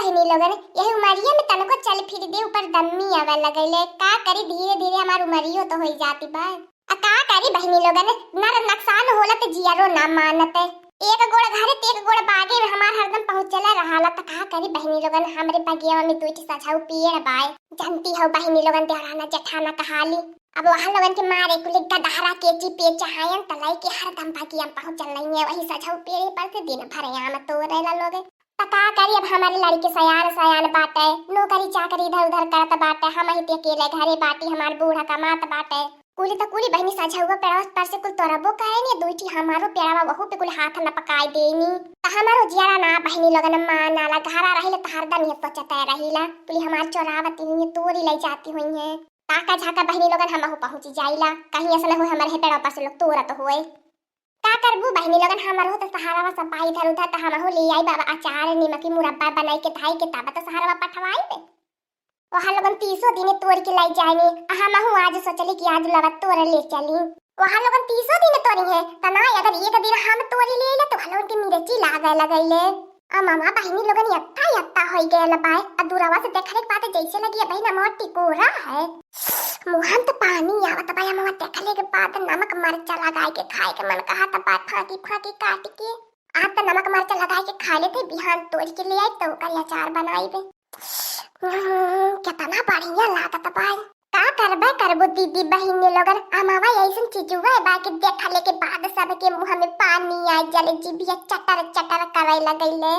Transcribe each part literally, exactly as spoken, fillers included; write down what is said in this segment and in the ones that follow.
बहिनी लोगन, यही उमरिया में तनको चल फिर दे, ऊपर दम्मी आवे लगैले। का करी, धीरे धीरे हमार उमरियो तो होई जाती बा। आ का करी बहिनी लोगन, नर नकसान होला त जियरो ना मानत। एक गोड़ घरे त एक गोड़ बागे में हमार हरदम पहुँचले रहाला। त का करी बहिनी लोगन, हमरे बगिया में दुई ठे सझऊ पेड़ बाय। जानती हो बहिनी लोगन, देवराना जेठाना कहाली। अब वहाँ लोगन के मारे कुल गदहरा केची पेचा हायन, त लइके हरदम बगिया में पहुँचल रही है। वही सझऊ पेड़े पर से दिन भर आम तोड़ेला लोग। त का करी, अब हमारे लड़के सयान सयान बाटे, नौकरी चाकरी इधर उधर करत बाटे, हम ही ते अकेले घरे बाटी, हमार बूढ़ा कमात बाटे। कुली त कुली बहिनी सझउआ पेड़वा पर से कुल तोड़बो करे ने, दुई ठी हमारो पेड़वा वहू पे कुल हाथ लपकाई देनी। त हमारो जियारा ना बहिनी लोगन मानाला, घरा रहिला त हरदम ये सोचते रहिला, कुली हमार चोरावती हुई है, तोरी ले जाती हुई है। ताका झाका बहिनी लोगन हमहू पहुँची जाइला, कहीं ऐसा न हो हमारे पेड़वा पर से लोग तोड़त होए। का करबू बहिनी लोगन, हमरो त सहारा वा सब पाई इधर उधर, त हमहू ले आई बाबा अचार, निमकी, मुरब्बा बनाई के धाई के तब त सहारा वा पठवाई बे। वहाँ लोगन तीसो दिने तोड़ के लाई जाएनी, आ हमहू आज सोचली कि आज लवा तोड़ ले चली। वहाँ लोगन तीसो दिने तोड़ी है, त ना अगर एक दिन हम तोड़ी ले ले त वहाँ लोगन के मिर्ची लागे लगैले। आ मामा बहिनी लोगन यत्ता यत्ता होई गयल बाय। आ दूरवा से देखले के बाद जैसे लगी बहिन अमवा टिकोरा है। मुँह में त पानी आवत बाय, अमवा देखले के बाद नमक मरचा लगाए के खाए के मन कहत बाय, फाँकी फाँकी काट के। आप त नमक मरचा लगाए के खा लेते, बिहान तोड़ के ले आई त ओकर अचार बनाई बे। हम्म, कितना बढ़िया लागत बाय। का करबे करबू दीदी बहिनी लोगन, अमवा ऐसन चीजुआ बा कि देखले के बाद सबके मुँह में पानी आ जाले, जिभिया चटर चटर करे लगैले।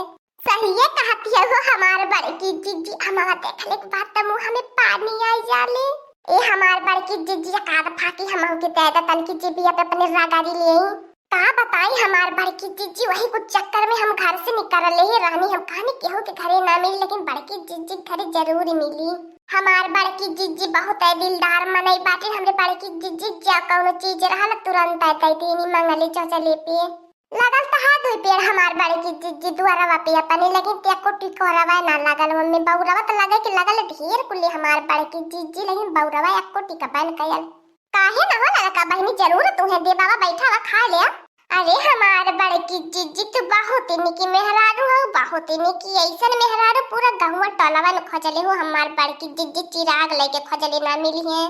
सहिए कहती है हो हमार बड़की जिज्जी, अमवा देखले के बाद त मुँह में पानी आई जाले। ए हमार बड़की जिज्जी, एक आध फाँकी हमहू के दे दे, तनकी जिभिया पे अपने रगड़ी ले। का बताई हमार बड़की जिज्जी, वही कुछ चक्कर में हम घर से निकल ले ही रहनी। हम कहनी केहू के घरे ना मिली, लेकिन बड़की जिज्जी के घरे जरूर मिली। हमार बड़की जिज्जी बहुत है दिलदार मनई बाटे। हमरे बड़की जिज्जी जा कौनो चीज रहल तुरंत दे देनी मंगले चौचले पे। लगल त है दुई पेड़ हमार बड़की जिज्जी दुआरवा पे अपने, लेकिन ते एको टिकोरवा ना लगल। मम्मी बउरवा त लगे कि लगल ढेर कुली हमार बड़की जिज्जी, लेकिन बउरवा एको टिकबन कयल। काहे न हो ललका बहिनी, जरूर तुहे देबावा, बैठा हुआ खा ले। अरे हमार बड़की जिज्जी, तू बहुत ही निकी मेहरारू हो, बहुत ही निकी। ऐसन मेहरारू पूरा गहुआ टोलवा में खोजले हो हमार बड़की जिज्जी, चिराग लेके खोजले ना मिली है।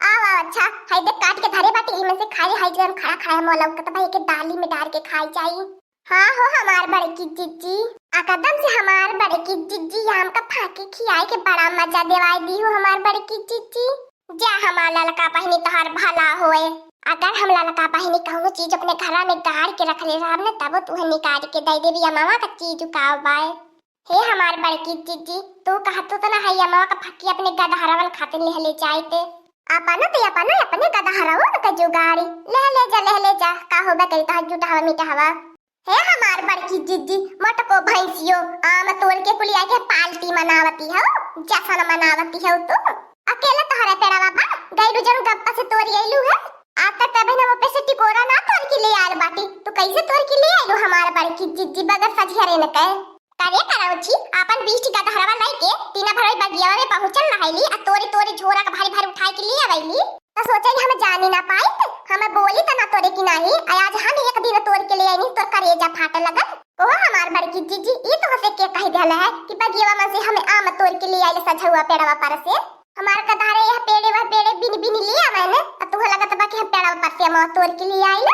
आवा, अच्छा, हई देख काट के धरे बाटी, इमे से खाई, हई जौन खड़ा खड़ा है मोला उकत बा, एके दाली में डाल के खाई जाई। हाँ हो हमार बड़की जिज्जी, आ कदम से हमार बड़की जिज्जी आम का फाँकी खियाए के बड़ा मजा देवाई दी हो हमार बड़की जिज्जी। जा हमार ललका बहिनी तोहार भला होए। अगर हम ललका बहिनी कौनो चीज अपने घरा में गाड़ के रखले रहब न, तबो तुहे निकाल के दे देबी, अमवा का चीज उकाव बाय। हे हमार बड़की जिज्जी, तू कहतू त ना हई अमवा का फाँकी अपने गदहरवन खातिर लेहले जाइत। अपनो त अपनो अपने गदहरवन का जुगाड़ी। लेहले जा, लेहले जा, का होबे करी तोहार जुटहवा मिटहवा। हे हमार बड़की जिज्जी, मोटको भैंसियो, आम तोड़ के कुलिया के पार्टी मनावती हो, जश्न मनावती हो तू। अकेले तोहरे पेड़वा बा, गइलू जौन गप्पा से तोड़ गइलू है। आज तक तबे न वो पे से टिकोरा ना तोड़ के ले आयल बाटी, तू कैसे तोड़ के ले आयलू हमार बड़की जिज्जी बगर सझियरे न कहे? करे करौछी, आपन बीस ठी गदहरवा लइके तीना भरई बगियावा में पहुँचल रहैली, आ तोरी तोरी झोरा के भारी भारी उठाए के लिए अवैली। त सोचे हम जानी ना पाइत, हम बोली त ना तोरे की नाही, आ आज हम एक दिन तोड़ के ले आईनी, तोर करेजा फाटे लगल। ओहो हमार बड़की जिज्जी, ई तो हसे के कह देला है कि बगियावा में से हम आम तोड़ के ले आइल सझौआ पेड़वा पर से। हमार गदहरे यह पेड़े वह पेड़े बिन बिन ले आवे ने, आ तुहे लगत बा कि हम पेड़वा पर से आम तोड़ के ले आइल।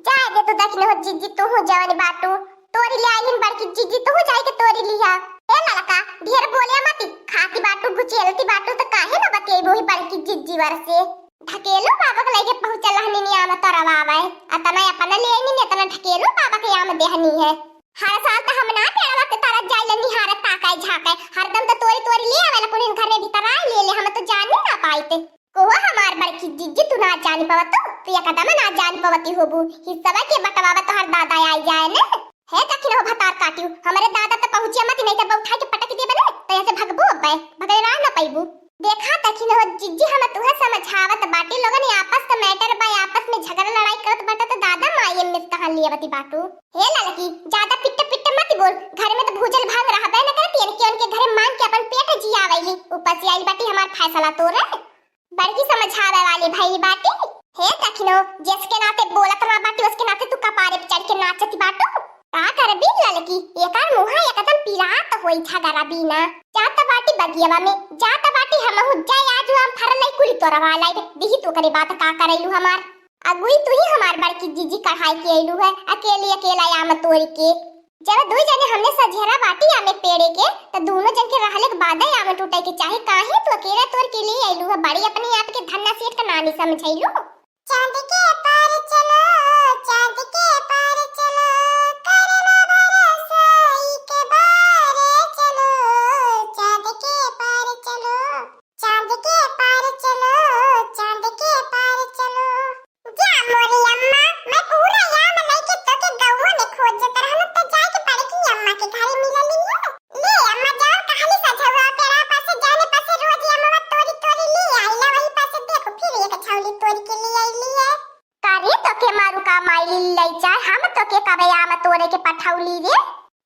जाए दे तू दखिन हो जिज्जी, तू हूँ जवन बाटू, तोरी ले आइलिन बड़की जिज्जी, तू हूँ जाए के तोरी लिहा। ए ललका, ढेर बोलिया मती, खाती बाटू, गुचेलती बाटू, त काहे ना बतियेबू ही बड़की जिज्जी वर से? ढकेलू बाबा के लइके पहुँचल रहनी नियाम तोरवा आवे, अतना अपना ले आइनी, अतना ढकेलू बाबा के आम देहनी है। हर साल त हम ना पेड़वा के तरफ जाइले निहारे ताकाई झाकाई, हरदम त तोरी तोरी ले आवेला, कुलिन घर में भीतर आई ले ले, हम तो जानी ना पाइत। कोहो हमार बड़की जिज्जी, तू ना जान पवतू, तू एकदम ना जान पवती होबू। हिस्सवा के बटवावा तोहर दादा आई जाए ने। हे दखिन हो भतार काटियो, हमरे दादा त पहुँचिया मत, नहीं त बउठाई के पटक देबे ने, त यहाँ से भगबू अब्बे, भगैरा ना पैबू। देखा दखिन हो जिज्जी, हम तुहे समझावत बाटी, लोगन ये आपस का मैटर बा, आपस में झगड़ा लड़ाई करत बाटा त दादा माई में कहाँ लियावती बाटू। हे ललकी, ज्यादा पिट्ट पिट्ट मत बोल, घर में त भूजल भांग रहबे न करत, इनके उनके घरे मांग के अपन पेट जियावैली, ऊपर से आई बाटी हमार फैसला तोरे। बड़की समझावे वाली भई बाटी। हे दखिनो, जिसके नाते बोलत ना बाटी, उसके नाते तू कपारे पे चढ़ के नाचत बाटू। का करबी ललकी, एकर मुँह एकदम पिरात होई झगरा बीना। जात बाटी बगियवा में, जात बाटी हमहू जाए, आज आम फरल है, कुली तोरवा लाई, दिही तू करे बात का करैलू हमार। अगुई तू ही हमार बड़की जिज्जी कढ़ाई के अइलू है, अकेली अकेला आम तोड़ के। जब दुई जने हमने सझेरा बाटी आमे पेड़े के, त दोनों जन के रहले के बादे आम टूटे के चाही। काहे तू अकेला तोड़ के ले अइलू है? बड़ी अपने आप के धन्ना सेठ का नानी समझैलू। चांद के पार चलो, चांद के पार चलो, करना भरोसा ई के बारे चलो, चांद के पार चलो, चांद के पार चलो, चांद के पार चलो। जा मोरी अम्मा, मैं पूरा याम लइके तोके गौवा में खोजत रहन, त जाके बड़की अम्मा के घरे मिलली है। ले अम्मा, जाओ कहली सझवा पेड़ा पासे जाने पासे रोज अम्मा तोरी तोरी ले आइला, वही पासे देखो फिर एक छौली तोरी के ले आइली है। का रे, तोके मारू का माई ली लई चाहे हम तोके कबे आम तोरे के पठौली रे?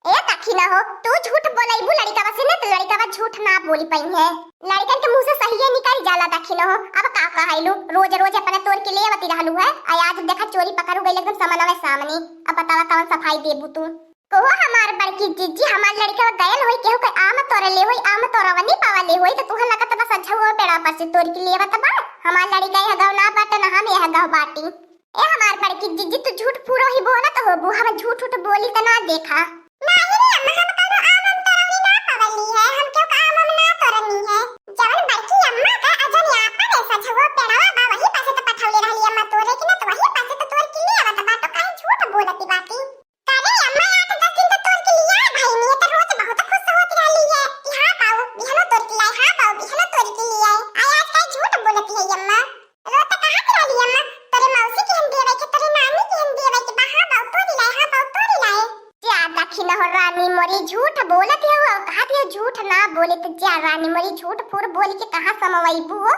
ए दखिना हो, तू झूठ बोलैबू लड़िकवा से न, त लड़िकवा झूठ ना बोली पइहे। लड़िकन के मुँह से सहिए निकल जाला दखिना हो। अब का कहैलू, रोज रोज अपना तोड़ के ले आवती रहलू है, आ आज देखा चोरी पकड़ू गइल एकदम समनवे सामने। अब बतावा कौन सफाई देबू तू? कहो हमार बड़की जिज्जी, हमार लड़िकवा गयल होई, केहू के आम तोड़ले होई, आम तोड़वा नहीं पावले होई, त तुहन लगत बस सझवा पेड़ा पर से तोड़ के ले आवत बा। हमार लड़िका यह गाँव ना बाटे, ना हम यह गाँव बाटी। ए हमार बड़की जिज्जी, तू झूठ फूरो ही बोलत होबू, हम झूठ उठ बोली त ना देखा। नाही रे अम्मा, हम कौनो आम हम तोरनी ना पवली है, हम केहू का आम हम ना तोरनी है। जवन बड़की अम्मा का अजन आपन ऐसा झुओ पेड़वा बा, वही पासे त पठौले रहली अम्मा तोरे की ना, त वही पासे त तोर के ले आवत बाटो, काहे झूठ बोलती बाटी? का रे अम्मा, आठ दस दिन त तोर के लिया भाई, नहीं त रोज बहुत खुश होत रहली है कि हाँ बाऊ, बिहनो तोर के लाई, हाँ बाऊ, बिहनो तोर के लिया। आ आज काहे झूठ बोलती है अम्मा? रोज त कहत रहली अम्मा, तोरे मौसी के हम देवे के, तोरे नानी के हम देवे के, बा हाँ बाऊ तोरी लाए, हाँ बाऊ तोरी लाए। जा दखिना हो रानी मोरी, झूठ बोलत हो, कहत हो झूठ ना बोले त जा रानी मोरी, झूठ फूर बोल के कहाँ समवैबू हो?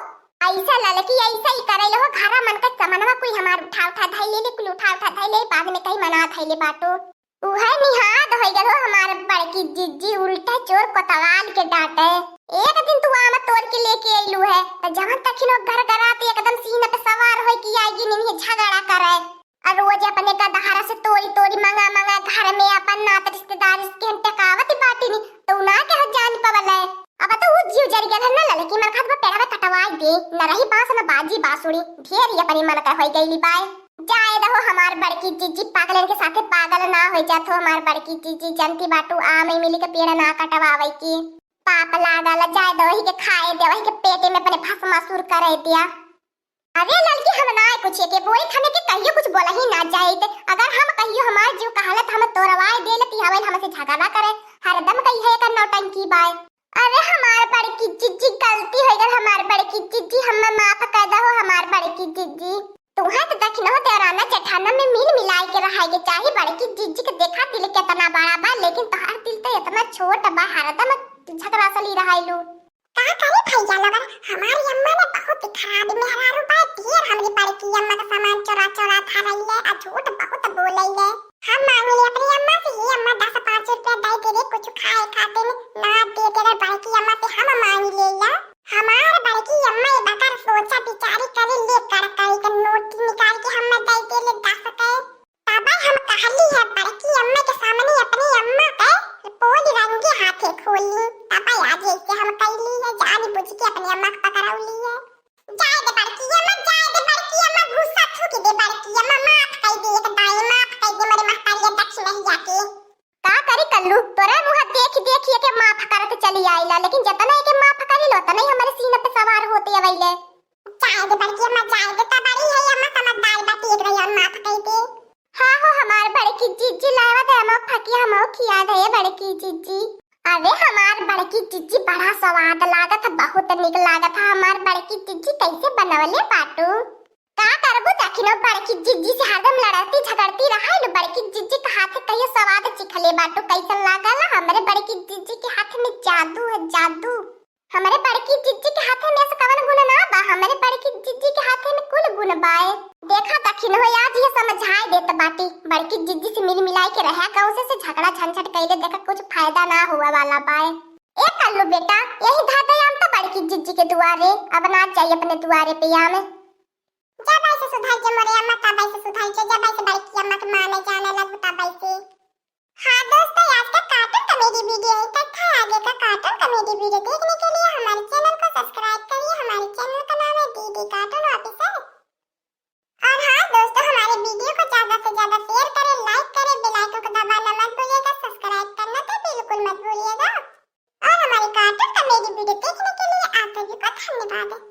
ऐसा ललकी ऐसा ही करे हो, घरा मन का समनवा कोई हमार उठा उठा धई ले ले, कुल उठा उठा धई ले, बाद में कहीं मना धई ले बाटो। उहे निहाद होइ गल हो हमार बड़की जिज्जी, उल्टा चोर कोतवाल के डांटे। एक दिन तू आम तोड़ के लेके अइलू है, त जवन तखिनो घर गरात एकदम सीना पे सवार होई कि आइगी निन्हे झगड़ा करे। और रोज अपने गदहारा से तोड़ी तोड़ी मंगा मंगा घर में अपन नात रिश्तेदार इसके हम टकावत बाटी नी, तो ना के जान पवले। अब तो उ जीव जरि गल है ना ललकी, मन खात बा पेड़वा कटवाई दे, न रही बांस न बाजी बांसुरी, ढेर ही अपनी मन का होई गईली बाय। जाए दहो हमार बड़की जिज्जी, पागलन के साथे पागल ना होई जात हो हमार बड़की जिज्जी, जनती बाटू आम मिली के पेड़ ना कटवावे की। पाप लागल, जाए दो वही के खाए दे, वही के पेटे में अपने भस्मासुर करे दिया। अरे ललकी, हम ना कुछ के बोले, हमें के कहियो कुछ बोला ही ना जाइत। अगर हम कहियो हमार जीव कहालत हम तोरवाए देलती हवन, हमसे झगड़ा करे, हरदम कही है एकर नौटंकी बाय। अरे हमार बड़की जिज्जी, गलती हो गल हमार बड़की जिज्जी, हमें माफ कर दहो हमार बड़की जिज्जी। तुहे तो दखिनो देवराना जेठाना में मिल मिलाए के रहाए के चाही। बड़की जिज्जी के देखा दिल केतना बड़ा बा, लेकिन तोहार दिल तो इतना छोट बा, हरदम झगड़ा सली रहाइलू। का करे भैया लोगन, हमारी अम्मा ने बहुत ही खराब मेहरारू बा, ढेर हमरी बड़की अम्मा का सामान चोरा चोरा धरैले, आ झूठ बहुत बोलैले। हम मांग ले अपनी अम्मा से, "हे अम्मा, दस पाँच रुपया दे दे रे, कुछ खाए खातिर।" ना दे दे रे बड़की अम्मा से, हम मांग ले ला। हमार बड़की अम्मा ये बकर सोचा बिचारी करे, ले कड़कड़ी का नोट निकाल के हमें दे दे ले दस के। तबे हम कहली है बड़की अम्मा के सामने अपनी अम्मा के पोल रंगे हाथे खोली। तबे आज ऐसे हम कैली है, जान बुझ के अपनी अम्मा के पकड़ौली है। जाए दे बड़की अम्मा, जाए दे बड़की अम्मा, गुस्सा थूक दे बड़की अम्मा, माफ कर दे एक दाई, माफ कर दे मोरे महतारिया दक्षिणहिया के। का करी कल्लू, तोरे मुँह देख देख ये के माफ करत चली आइला, लेकिन जतना एके माफ करी लो, उतना ही हमारे सीना पे सवार होते अवैले। जाए दे बड़की अम्मा, जाए दे, त बड़ी है अम्मा, समझदार बाटी, एक दाई और माफ कर दे। हाँ हो हमार बड़की जिज्जी, लावा दे अमवा फकिया, हमहू खिया दे बड़की जिज्जी। अरे हमार बड़की जिज्जी, बड़ा स्वाद लागत है, बहुत निक लागत है हमार बड़की जिज्जी, कैसे बनवले बाटू? का करबू दखिनो, बड़की जिज्जी से हरदम लड़ती झगड़ती रहाइलू, बड़की जिज्जी के हाथे कहियो स्वाद चिखले बाटू, कैसन लागल हमरे बड़की जिज्जी के हाथ में जादू है, जादू। हमरे बड़की जिज्जी के हाथे में ऐसा कवन गुण ना बा, हमरे बड़की जिज्जी के हाथे में कुल गुण बाए। देखा दखिन हो, आज ये समझाए देत बाटी, बड़की जिज्जी से मिल मिलाए के रहा, कौसे से झगड़ा झंझट कैले देखा कुछ फायदा ना हुआ वाला बाए। ए कल्लू बेटा, यही धादे आम तो बड़की जिज्जी के दुआरे, अब ना जाई अपने दुआरे पे आम। जब ऐसे सुधार के मोरे अम्मा, तब ऐसे सुधार के, जब ऐसे बड़की अम्मा के माने जाने लगू, तब ऐसे। हाँ दोस्तों, आज का कार्टून कॉमेडी वीडियो यहीं तक था। आगे का कार्टून कॉमेडी वीडियो देखने के लिए हमारे चैनल को सब्सक्राइब करिए। हमारे चैनल का नाम है डीडी कार्टून ऑफिशियल। और हाँ दोस्तों, हमारे वीडियो को ज्यादा से ज्यादा शेयर करें, लाइक करें, बेल आइकन को दबाना मत भूलिएगा, सब्सक्राइब करना तो बिल्कुल मत भूलिएगा। और हमारे कार्टून कॉमेडी वीडियो देखने के लिए आप सभी को धन्यवाद।